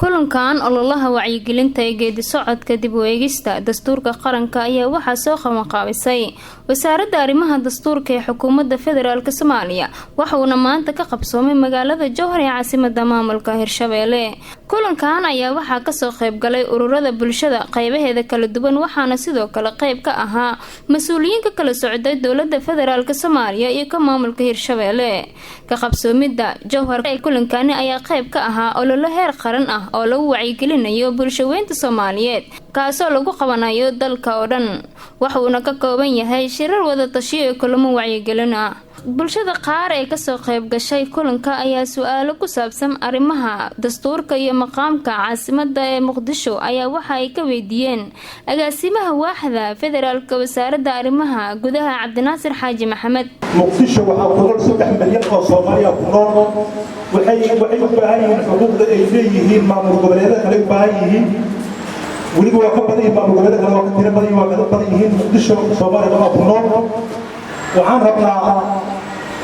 Kulankan ololaha wacyigelinta ee geedi socodka dib u eegista dastuurka qaranka ayaa waxaa soo qabanqaabisay Wasaaradda Arrimaha Dastuurka ee Xukuumadda Federaalk Soomaaliya, waxauuna maanta ka qabsoomay magaalada Jowhar ee caasimada maamulka Hirshabeelle. Kulankan ayaa waxaa kasoo qeybgalay ururada bulshada qeybaheeda kala duwan, waxaana sidoo kale qeyb ka ahaa mas-uuliyiin ka kala socday dowlada Federaalk Soomaaliya iyo ka maamulka Hirshabeelle. Ka qabsoomida Jowhar ee kulankani ayaa qeyb ka ahaa ololo heer qaran ah oo lagu wacyigelinayo bulshaweynta Soomaaliyeed, kaasoo lagu qabanayo dalka oo dhan, waxuuna ka kooban yahay shirar wada tashiyo iyo kulamo wacyigelin ah. Bulshada qaar ee kasoo qayb gashay kulanka ayaa su-aalo ku saabsan arrimaha dastuurka iyo maqaamka caasimada ee Muqdisho ayaa waxa ay ka weydiiyeen agaasimaha waaxda federaalka Wasaaradda Arrimaha Gudaha, Cabdinaasir Xaaji Maxamed. Muqdisho waxaa ku nool 3 milyan oo Soomaaliya ku nool. Waxay u baahan yihiin xuquuqda ay leeyihiin maamul goboleedyada kale u baahan yihiin. Weliba waa ka badan yihiin maamul goboleedyada kale, waa ka tiro badan yihiin, waa ka badan yihiin. Muqdisho Soomaaliya waa ku nool. Waxaan rabnaa,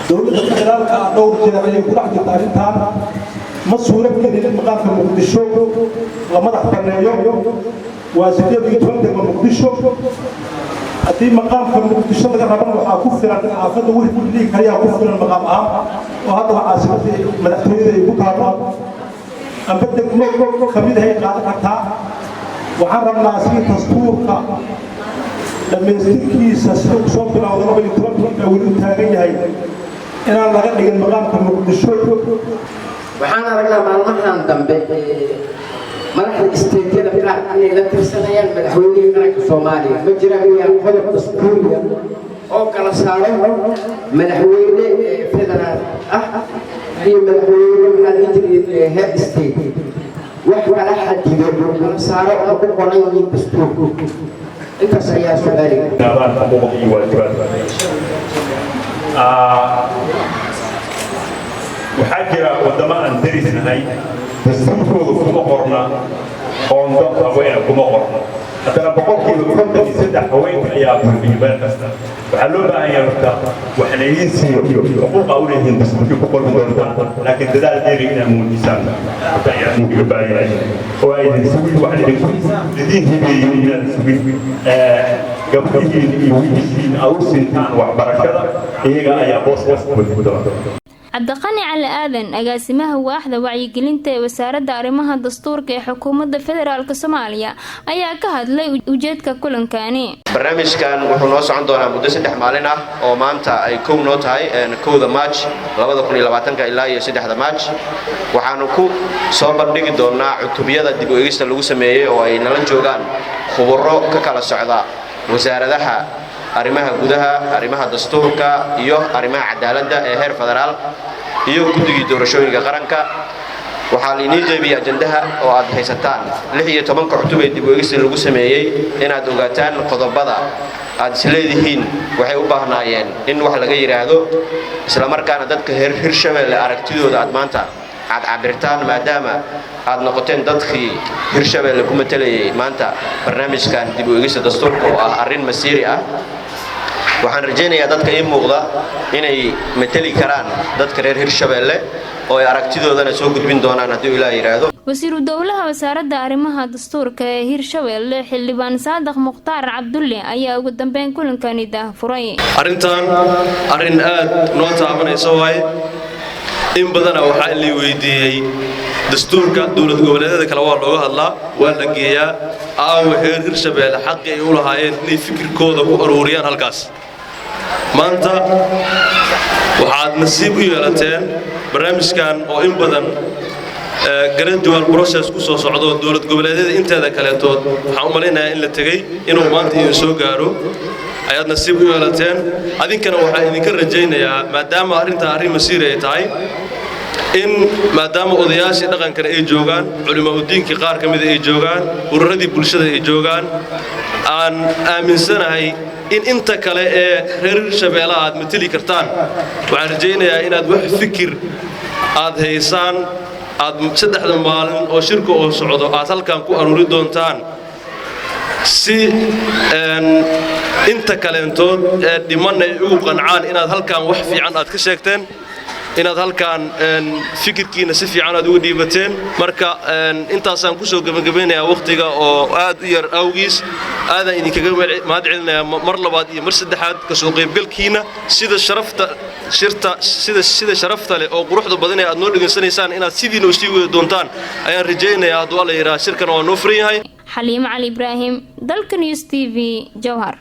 dowladda federaalka ah dhowr jeer ayay ku dhex jirta arrintan. Ma suuro gelin in maqaamka Muqdisho la madax banneeyo. Waa 18 degmo Muqdisho. Haddii maqaamka Muqdisho laga rabana, waxaa ku filan xaafadda Wehli kaliyaa ku filan maqaam ahaan, oo haddaba caasimadii madaxtooyada ay ku taalo, amba degmo kamid ahay qaadan kartaa. Waxaan rabnaa sidii dastuurka dhammaystirkiisa sida uu soo bilowda 12-kii baa weli u taagan yahay, inaan laga dhigin maqaamka Muqdisho. Waxaan aragnaa maalmahan dambe madaxda isteedyada qaar inay la tirsanayaan madaxweynihii qaranka Soomaaliya. Ma jiraan miyaa qodob dastuuriya oo kala saaro madaxweyne federaal ah iyo madaxweyne, maxaa la dhihi jiray, heer state? Wax kala xadido, kala saaro oo ku qoran yihiin dastuurku? Intaas ayaa su-aaliga. Xuquuqda iyo waajibaadka. Waxaa jira waddamo aan derisnahay, dastuurkooda kuma qorna qoondo haweena, kuma qorna. Haddana 53% haweenka ayaa buuxiyo meel kasta. Waxaa loo baahan yahay horta wax laydiin siiyo, xuquuqa u leeyihiin dastuurkii ku qormi doontaan, laakiin dadaal dheeri inaad muujisaan horta ayaa idinkaga baahan yahay, oo aydin sugin wax idinku idiin hibeeyo, inaad sugin. Gabdhihiin iyo wiilashiin aad u siintaan waxbarashada, iyaga ayaa booskaas buuxin doona. Cabdiqani Cali Aadan, agaasimaha waaxda wacyigelinta ee Wasaaradda Arrimaha Dastuurka ee Xukuumadda Federaalk Soomaaliya, ayaa ka hadlay ujeedka kulankani. Barnaamijkan wuxuu noo socon doonaa muddo 3 maalin ah, oo maanta ay kow noo tahay, 1da Maaj 2020-ka ilaa iyo 3da Maaj. Waxaanu ku soo bandhigi doonnaa cutubyada dib u eegista lagu sameeyey, oo ay nala joogaan khuburo ka kala socda wasaaradaha arrimaha gudaha, arrimaha dastuurka iyo arrimaha cadaaladda ee heer federaal iyo guddigii doorashooyinka qaranka. Waxaa lainii qeybiyey ajandaha oo aad haysataan 16-ka cutub ee dib u eegista lagu sameeyey, inaad ogaataan qodobada aad isleedihiin waxay u baahnaayeen in wax laga yidhaahdo, islamarkaana dadka heer Hirshabeelle aragtidooda aad maanta aad cabirtaan, maadaama aad noqoteen dadkii Hirshabeelle ku matelayay maanta barnaamijkan dib u eegista dastuurka, oo ah arrin masiiri ah. Waxaan rajaynayaa dadka ii muuqda inay mateli karaan dadka reer Hirshabeelle, oo ay aragtidoodana soo gudbin doonaan haddii Ilaah yidhaahdo. Wasiiru dowlaha Wasaaradda Arrimaha Dastuurka ee Hirshabeelle, Xildhibaan Saadiq Mukhtaar Cabdulle, ayaa ugu dambeyn kulankani daahfuray. Arrintan arrin aad noo taabanaysa waaye. In badana waxaa la weydiiyey dastuurka dowlad goboleedyada kale waa looga hadlaa, waa la geeyaa, aawa heer Hirshabeelle xaqii ay u lahaayeen inay fikirkooda ku aruuriyaan halkaas? Maanta waxaad nasiib u yeelateen barnaamijkan oo in badan gradual process ku soo socdo dowlad goboleedyada inteeda kaleetood. Waxaan u malaynayaa in la tegey, inuu maanta idin soo gaaro ayaad nasiib u yeelateen. Adinkana waxaa idinka rajaynayaa, maadaama arrintaa arrin masiiri ay tahay, in maadaama odayaashii dhaqankana ay joogaan, culimaa udiinkii qaar ka mida ay joogaan, ururadii bulshada ay joogaan, aan aaminsanahay in inta kale ee reer Hirshabeelle aad mateli kartaan. Waxaan rajaynayaa inaad wax fikir aad haysaan aad 3-da maalin oo shirka oo socdo aad halkan ku aruuri doontaan, si inta kaleentood ee dhimanna ay ugu qancaan inaad halkan wax fiican aad ka sheegteen. Inaad halkaan fikirkiina si fiican aad uga dhiibateen. Marka intaasaan kusoo gebagabeynayaa, wakhtiga oo aad u yar awgiis. Aadaan idinkaga mahad celinayaa mar labaad iyo mar saddexaad kasoo qaybgalkiina, sida sharafta shirta sida sharafta leh oo quruxda badan ee aad noo dhegaysanaysaan. Inaad sidiina usii wada doontaan ayaan rajaynayaa hadduu Alla yidhaha. Shirkana waa noo furan yahay. Xaliimo Cali Ibraahim, Dalka News TV, Jowhar.